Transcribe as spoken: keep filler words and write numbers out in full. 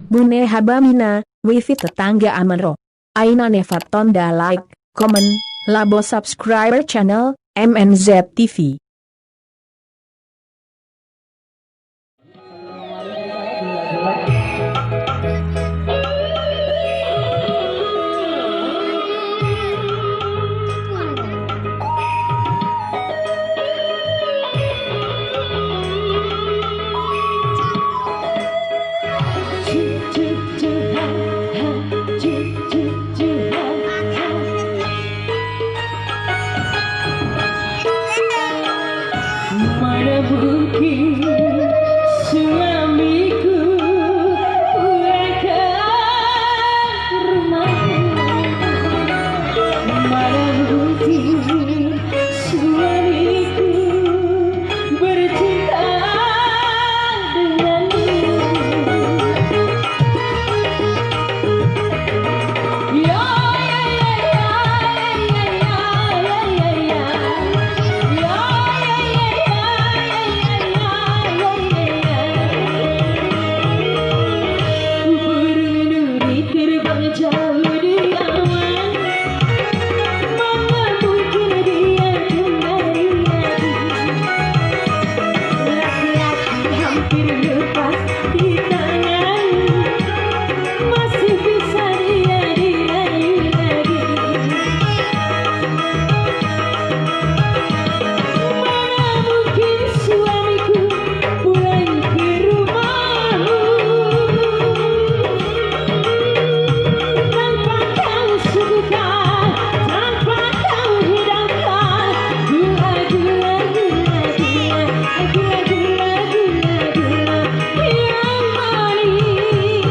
bune haba mina, wifi tetangga aman ro. Aina nefa tonda like, comment, labo subscriber channel M N Z T V. Mana mungkin suamiku pulang ke rumahku? Mana mungkin suamiku bercinta denganmu? Ya, ya, ya. Burung duri terbang jauh di awan, mana mungkin dia kembali lagi? Laki-laki hampir lepas di tangan, masih bisa dia dirayu lagi. Mana mungkin suamiku pulang ke rumahmu tanpa kau suguhkan, tanpa kau hidangkan. Gula, gula, gula, gula, gula, gula, gula, gula yang manis.